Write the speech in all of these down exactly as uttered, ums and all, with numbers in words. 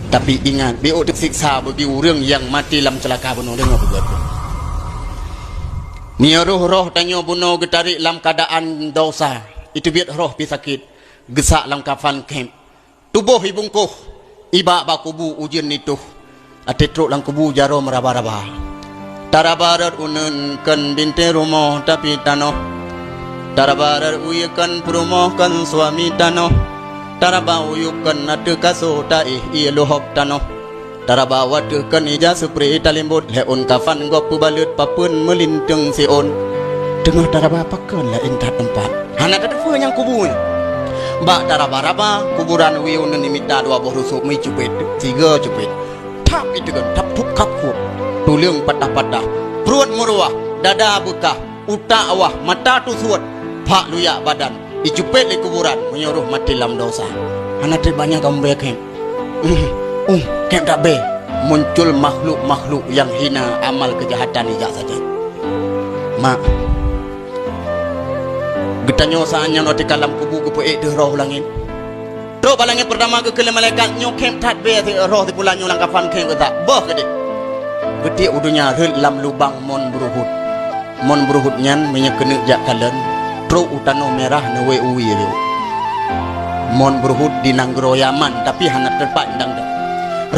Tapi ingat, beu teusiksa bagi ureuëng nyang maté lam ceulaka bunoe. Deungoe peugah. Meunyoe roh-roh tanyoe bunoe geutarek lam keuadaan desya, iteubiet roh pih sakét, geusak lam kafan khém, tuboh ibungkôh, ibak bak kubu ujeuen nitoh. Até trok lam kubu jaroe meuraba-raba. Taraba rot uneuen kon bintéh rumoh tapi tanoh. Taraba rot wie kon peurumoh kon suami tanoh. Taraba uyueb kon ateueh kaso taéh ié lohop tanoh. Taraba wateueh kon ija seupri talimbot lé ôn kafan gob peubaleuet papeuen meulinteung siôn. Teungoh taraba pakon laén that teumpat. Hana tateupeue nyang kubu nyan. Bak taraba-raba kuburan wie uneuen imita dua boh rusôk meuicupat, sigoe cupat. Thap iteukon, thap thup khap khup. Tuleueng patah-patah, pruet meuruwah, dada beukah, utak wah, mata tusuet, phak luyak badan, icupat lé kuburan meunyoe roh maté lam desya. Hana treb banyak gambée khem. Uh, khem that bée. Muncul makhluk-makhluk nyang hina amal keujahatan ijak sajan. Mak, geutanyoe saát nyan watée ka lam kubu geupeuék deuh roh u langét. Trok bak langét peurtama geukheun lé malaikat, "Nyoe khem that bée roh sipula nyoe lam kafan khem geutak. Boh keudeh." Geutiek u donya rhot lam lubang mon beuruhot. Mon beuruhot nyan meunyoe keuneuk jak kalon, trok u tanoh mirah neuwoe u wie. Mon beuruhot di nanggroe Yaman, tapi hana teupat dang dong.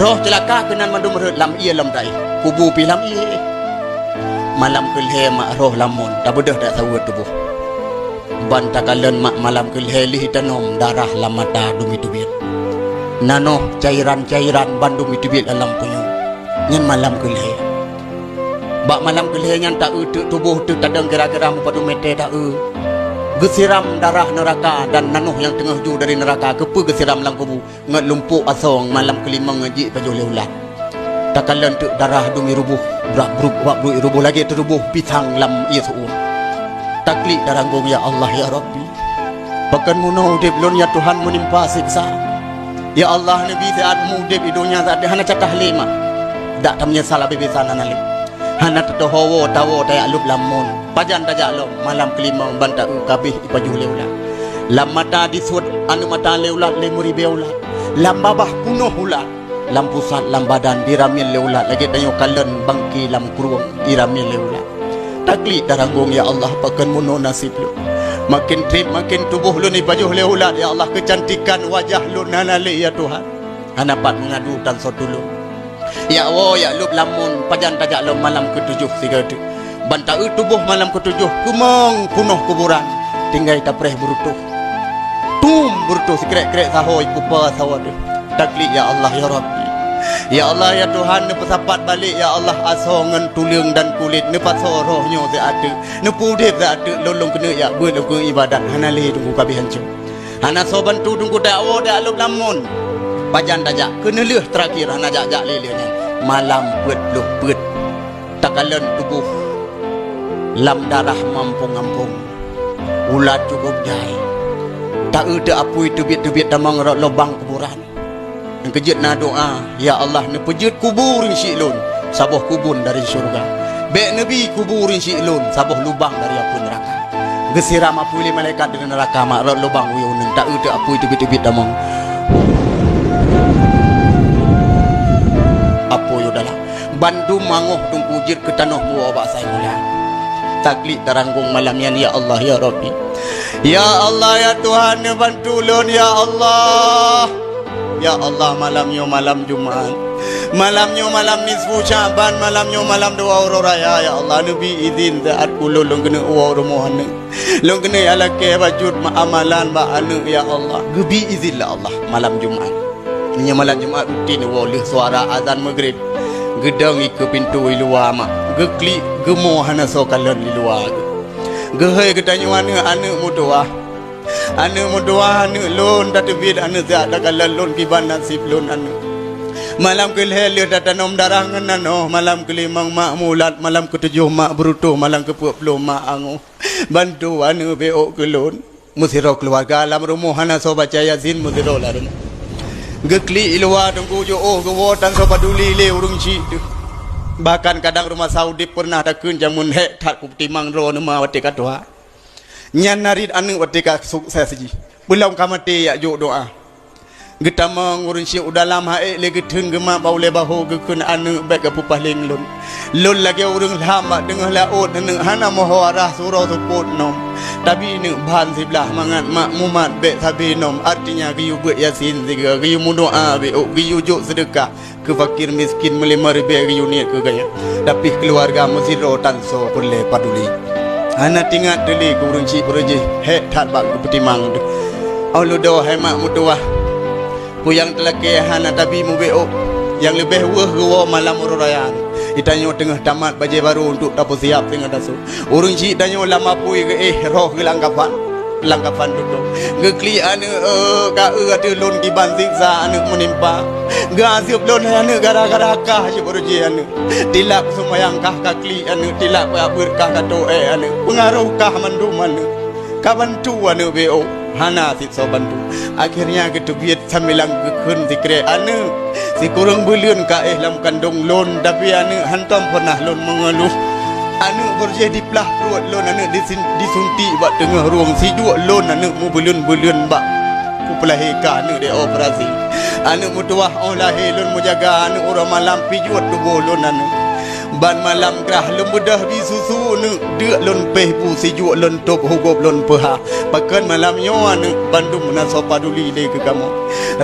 Roh ceulaka keunan mandum rhot lam ié lom taéh, kubu pih lam ié. Malam keu lhée mak roh lam mon, tabeudôh dak saweue tuboh. Ban takalon mak malam keu lhée lheueh tanom darah lam mata dum iteubiet. Nanoh cairan-cairan bandum iteubiet lam punyueng. Nyan malam keu lhée. Bak malam keu lhée nyan taeu teuk tuboh teuk tadong gira-gira meupadum mètè taeu. Geusiram darah neuraka dan nanoh nyang teungoh ju dari neuraka keupeue geusiram lam kubu. Ngon lumpok asoe malam keulimong ngon jih pajoh lé ulat. Takalon teuk darah dum iruboh, brak-bruk bak bruk iruboh lagée teuruboh pisang lam ié su'uem. Taklik taranggong, "Ya Allah, ya Rabbi, pakon meunoe udeb lôn, ya Tuhan, meunimpa siksa. Ya Allah, neubi siat meu udeb i donya saat hana catah lé mak. Dak tameunyeusal abéh bisan hana lé. Hana teutoho woe tawoe tajak lôb lam mon. Pajan tajak lom malam keulimong ban taeu kabéh ipajoh lé ulat. Lam mata disuet aneuk mata lé ulat lé meuribée ulat. Lam babah punoh ulat. Lam pusat lam badan diramil lé ulat lagée tanyoe kalon bangke lam krueng iramil lé ulat." Taklik taranggong, "Ya Allah, pakon meunoe naseb lôn. Maken treb maken tuboh lôn ipajoh lé ulat, ya Allah, keucantikan wajah lôn hana lé, ya Tuhan. Hana pat meungadu tan soe tulông." Jak woe jak lôb lam mon, pajan tajak lom malam keutujoh sigoe teuk. Ban taeu tuboh malam keutujoh keumong punoh kuburan, tinggai tapreh beureutôh. Tum beureutôh sikrek-krek saho ikupa sawa deuh. Taklik, "Ya Allah, ya Rabbi. Ya Allah, ya Tuhan, neupeusapat balek, ya Allah, asoe ngon tuleueng dan kulét, neupasoe roh nyoe siat teuk, neupeuudeb siat teuk, lôn lôn keuneuk jak beuet lôn keuneuk ibadat, hana lé teungku kabéh hanco." Hana soe bantu teungku tajak woe tajak lôb lam mon. Pajan tajak, keuneulheueh teurakhir hana jak-jak lé lheueh nyan. Malam peuet ploh peuet. Takalon tuboh lam darah mampông-ampông. Ulat cukôp jai. Taeu teuk apui teubiet-teubiet tamong rot lubang kuburan. Nyang keujeuet na doa, "Ya Allah, neupeujeuet kubu ureuëng syik lôn saboh kubun dari syeuruga. Bék neubi kubu ureuëng syik lôn saboh lubang dari apui neuraka." Geusiram apui lé malaikat dari neuraka mak rot lubang wie uneuen, taeu teuk apui teubiet-teubiet tamong. Apui u dalam. Bandum mangoh teungku jeuet keu tanoh buoe bak sai mula. Taklik taranggong malam nyan, "Ya Allah, ya Rabbi. Ya Allah, ya Tuhan, neubantu lôn, ya Allah." Ya Allah, malam nyoe malam Jumat. Malam nyoe malam nisfu Sya'ban, malam nyoe malam dua uroe raya, ya Allah, neubi izin siat ulôn lôn keuneuk woe rumoh aneuk. Lôn keuneuk jak lakée bacut ma-, amalan bak aneuk, ya Allah. Geubi izin lé Allah malam Jumat. Meunyoe malam Jumat rutin woe lheueh suara azan Maghrib, geudong ikeue pintoe i luwa mak, geuklik geumo hana soe kalon di luwa geuh. Geuhôi geutanyoe aneuk-aneuk meutuwah. Aneuk meutuwah aneuk lôn tateubiet aneuk siat takalon lôn kiban naseb lôn aneuk. Malam keu lhée lheueh tatanom darah ngon nanoh, malam keu limong mak mulat, malam keu tujoh mak beureutôh, malam keu peuet ploh mak angoh. Bantu aneuk bék keu lôn. Meusidroe keuluwarga lam rumoh hana soe baca Yasin meusidroe lam rumoh. Geuklik i luwa teungku jiôh geuwoe tan soe paduli lé ureuëng syik teuh. Bahkan kadang rumoh sa udeb peureunah takheun jameun hék that kupeutimang droeneuh ma watée ka tuha. Nyan narit aneuk watée ka sukses jih. Peulom ka maté jak jok doá. Geutamong ureuëng syik u dalam, ha'ék lé geutheun geumat bak ulée bahô, geukheun, "Aneuëk, bék geupeupaleng lôn. Lôn lagée ureuëng lham bak teungoh laôt, aneuëk, hana meuho arah, suroe seupôt nom. Tabi aneuëk ban siblaih mangat mak mumat bék sabe nom." Artinya, geuyue beuet Yasin sigoe, geuyue meudoá bék ôk, geuyue jok seudeukah keu fakir miskin meulimong ribée, geuyue niet keu gaya. Tapi keuluwarga meusidroe tan soe peureulée paduli. Hana teuingat teuli keu ureuëng syik, ureuëng jih hék that bak geupeutimang teuh. Óh lheueh doh hai mak meutuwah, peue nyang teulakée hana tabi mubeuôk. Nyang leubeh weueh geuwoe malam uroe raya. Di tanyoe teungoh tamat bajée barô untuk tapeusiab teungoh tasu. Ureuëng syik tanyoe lam apui geuéh, roh geuh lam kafan, lam kafan tutôp. Geuklik aneuëk, "Eh, ka eu ateueh lôn kiban siksa aneuëk meunimpa. Geuazeueb lôn hai aneuëk gara-gara kah," cit baro jih aneuëk. "Tilak seumayang kah ka klik aneuëk, tilak beuet kah ka toe aneuëk. Peungaroh kah mandum aneuëk. Ka bantu aneuëk beuôk, hana cit soe bantu." Akhirnya geuteubiet sambilan geukheun sikrek, "Aneuëk, sikureueng buleuen ka éh lam kandong lôn, tapi aneuëk hántom peureunah lôn meungeuluh. Aneuëk baro jih diplah pruet lôn, aneuëk disin-, disuntik bak teungoh rueng, sijuek lôn aneuëk meubuleuen-buleuen bak kupeulahé kah aneuëk di operasi. Aneuëk meutuwah óh lahé lôn meujaga aneuëk uroe malam, pijuet tuboh lôn aneuëk. Ban malam grah lôn beudôh bie susu aneuëk, deuk lôn péh bu, sijuek lôn tôb, hugôb lôn peuhah. Pakon malam nyoe aneuëk, bandum na soe paduli lé keu kamoe.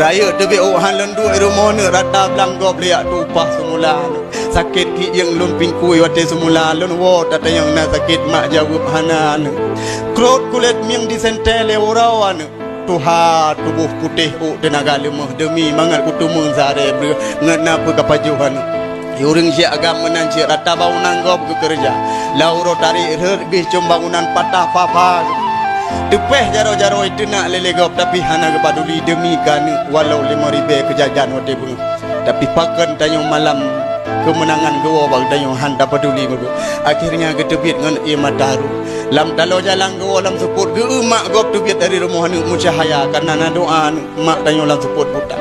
Rayeuk teubiet ôk hán lôn duek rumoh aneuëk, rata blang gob lé jak tueng upah seumula aneuëk. Sakét keuieng lôn pingkui watée seumula, lôn woe tatanyong na sakét mak jaweueb hana aneuëk. Krot kulét mieng disentée lé uroe aneuëk. Tuha tuboh putéh ôk teunaga leumoh, deumi mangat kuteumé sehari breueh ngon na peue ka pajoh aneuëk." Ureuëng syik agam meunan cit rata bangunan gob geukeureuja. Lam uroe tarék rhot bih com bangunan patah pha-pha. Teupéh jaroe-jaroe teunak lé-lé gob, tapi hana geupaduli deumi keu aneuëk, walau limong ribée keu jajan watée beungoh. Tapi pakon tanyoe malam keumeunangan geuwoe bak tanyoe hán tapaduli meubeue. Akhirnya geuteubiet ngon ié mata harôh. Lam taloe jalan geuwoe lam seupôt, geu-eu mak gob teubiet dari rumoh aneuëk meucahya, kareuna na doá aneuëk mak tanyoe lam seupôt buta.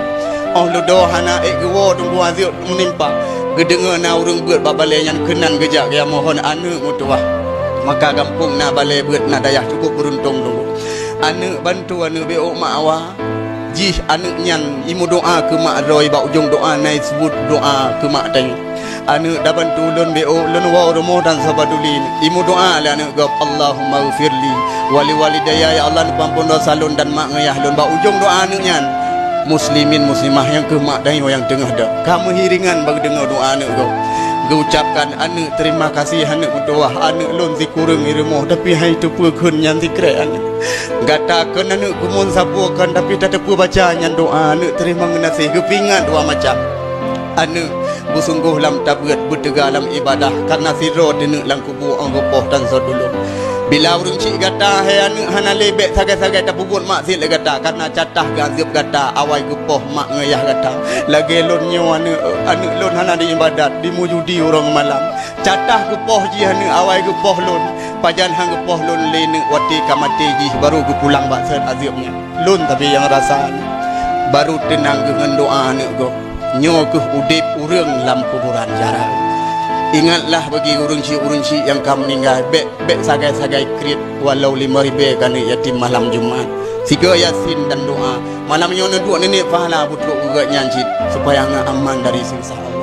Óh lheueh doh hana ék geuwoe teungku azeueb meunimpa, geudeungoe na ureuëng beuet bak balée nyan keunan geujak geumohon aneuëk meutuwah. Maka gampông na balée beuet na dayah, cukup beuruntông teungku. Aneuëk bantu aneuëk beuôk mak awa. Jih aneuëk nyan imeudoá keu mak droe, bak ujong doá na iseubuet doá keu mak tanyoe. "Aneuëk, tabantu lôn beuôk, lôn woe rumoh tan soe paduli." Imeudoá lé aneuëk gob, "Allahumma ghfirli wa li walidayya, ya Allah neupeuampôn desya lôn dan mak ngon yah lôn." Bak ujong doá aneuëk nyan, muslimin muslimah nyang keuh mak tanyoe nyang teungoh deuek, ka meuhiringan bak geudeungoe doá aneuëk gob. Geuucapkan, "Aneuëk, terima kasih aneuëk meutuwah, aneuëk lôn sikureueng di rumoh, tapi han teupeue kheun nyan sikrek aneuëk. Gata kon aneuëk keumuen sapeue kon, tapi tateupeue baca nyan doá aneuëk teurimong geunaséh, geupeuingat dua macam. Aneuëk, beusunggoh lam tabeuet, beuteuga lam iébadah, kareuna sidroe teuneuk lam kubu óh geupoh tan soe tulông. Bila ureuëng cit gata, hai aneuëk, hana lé bék sagai-sagai tapeubuet maksiet lé gata, kareuna catah geuazeueb gata awai geupoh mak ngon yah gata. Lagée lôn nyoe aneuëk, aneuëk lôn hana di iébadat, di meujudi uroe malam. Catah geupoh jih aneuëk awai geupoh lôn, pajan han geupoh lôn lé aneuëk watée ka maté jih barô geupulang bak seuet azeueb nyan. Lôn tapi nyang rasa aneuëk, barô teunang geuh ngon doá aneuëk gob. Nyoe keuh udeb ureuëng lam kuburan jara. Ingatlah bagi ureuëng syik-ureuëng syik nyang ka meuninggai, bék, bék sagai-sagai kriet walau limong ribée keu aneuëk yatim malam Jumat. Sigoe Yasin dan doá. Malam nyoe neuduek neuniet pahala beutrok geuh nyan cit, supaya aneuëk aman dari siksa Allah.